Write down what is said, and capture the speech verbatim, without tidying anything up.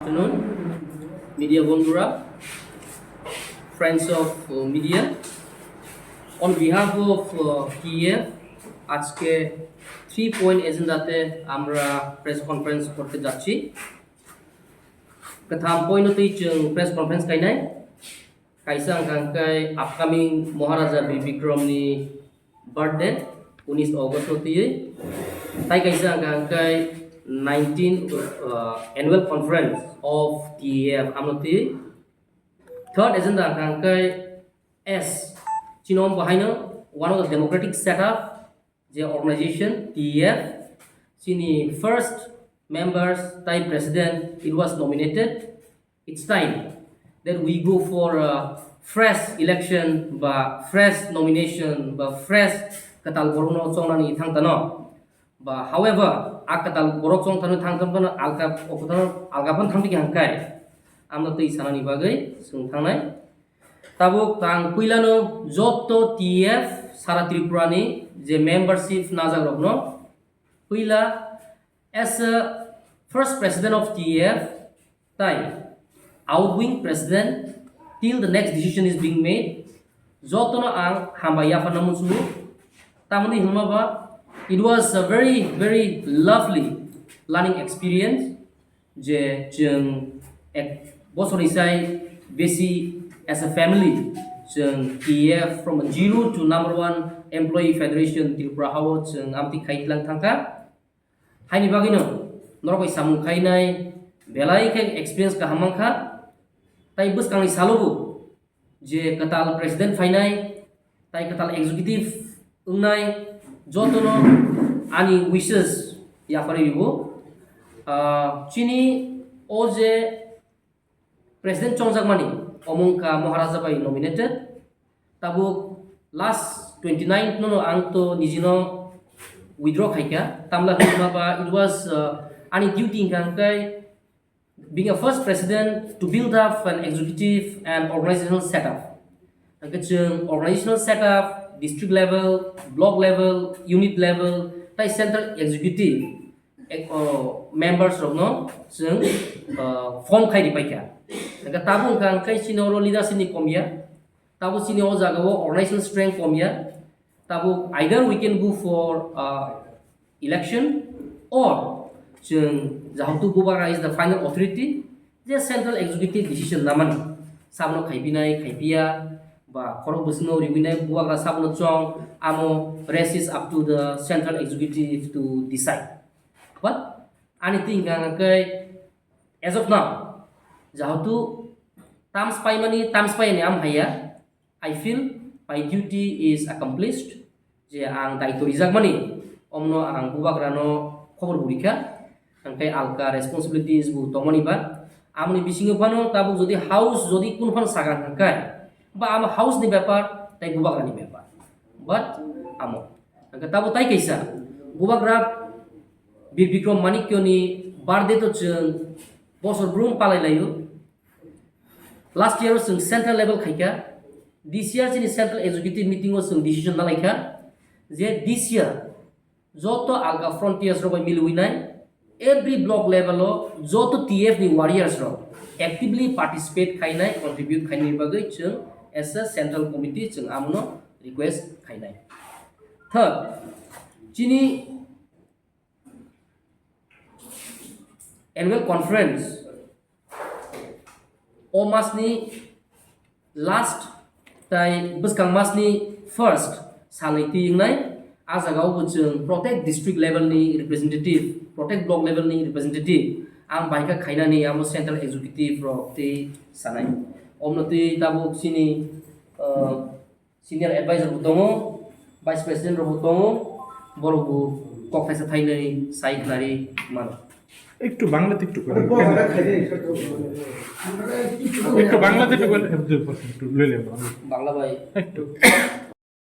Afternoon, media বন্ধুরা, friends of uh, media. On behalf of uh, T E F, আজকে three point এজেন্ডাতে আমরা press conference করতে যাচ্ছি। Kwtham point no twi chwng press conference khainai. Kaisa wngkha hwnkhe upcoming Maharaja Bir Bikram ni birthday, unis August no twi. Tai kaisa wngkha hwnkhe nineteen uh, annual conference of T E F amno twi. Third agenda wngkha hwnkhe S, chini om bahaino one of the democratic setup, je organization T E F, chini first members tai president it was nominated. It's time that we go for a fresh election ba fresh nomination ba fresh kwtal borokno chongnani thang tano. Ba however, a kwtal borok chong thangwi thang thang phano alka, o kwtal alka phano thang tiki hangkai. Amno twi sanani bagwi chwng thangnai. Tabuk ang puilano joto T F sara Tripura ni je membership najak rokno puila as a first president of T F tai outgoing president till the next decision is being made. Jotono ang hambai yapharna muchungo. Tamoni hwnma ba it was a very very lovely learning experience. Je chwng ek bosor isai besi as a family chwng T F from zero to number one employee federation Tripura hao chwng amtwi khai tlang thangkha. Haini bagwino norok bai samung khainai belai khe experience kaham mankha. Tai bwskangni salogo je kwtal president phainai, tai kwtal executive wngnai, jotono ani wishes yapharwi rwo. Ah, chini o je president chongjakmani, omo wngkha Maharaja bai nominated. Tabuk last twenty nine no ang to nijino withdraw khaikha, tamla hwnma ba it was uh, ani duty hwnkha hwnkhe being a first president to build up an executive and organizational setup. Hwnkhe chwng organizational setup, district level, block level, unit level, tai central executive ek- o, members rokno chwng o, form khai ripaikha. Hwnkhe tabuk hwnkha hwnkhe chini oro leadership ni komya, tabuk chini o jaga o organizational strength komya. Tabuk either we can go for uh, election or chwng jahotu Bubagra is the final authority, je central executive decision namani, sabno khaipinai khaipiya ba khorok bwswkno riwinai Bubagra sabno chong, amo rest is up to the central executive to decide. But ani twi hwnkha hwnkhe as of now, jahotu terms paimani, terms paiyani am haiya, I feel my duty is accomplished, je ang daitw rijakmani, omno ang Bubagrano khobor bo rikha, hwnkhe alka responsibilities bo tongmani ba, amoni bisingo phano tabuk jodi house jodi kun phano sagan hwnkhe, ba amo house ni bepar, tai Bubagrani bepar, but amo, hwnkhe tabuk tai kaisa, Bubagra Bir Bikram Manikyoni birthday to chwng bosor brum palai laio. Last year o chwng central level khaikha, this year chini central executive meeting o chwng decision nalaikha je this year joto alka frontiers rok bai miliwi nai every block level o joto T F ni warriors rok actively participate khainai, contribute khainai bagwi chwng as a central committee chwng amono request khainai. Third, chini annual conference o masni last tai bwskang masni first salni twi wngnai. A jagao bo chwng protect district level ni representative, protect block level ni representative ang baikha khainani amo central executive rok tei sanai. Omno twi tabuk chini uh, senior advisor bo tongo, vice president rok bo tongo, borok bo kok thaisa thainwi sai khnari mano. একটু বাংলাতে একটু করে। একটু বাংলাতে একটু করে, একটু লইলে আমরা। বাংলা ভাই। একটু।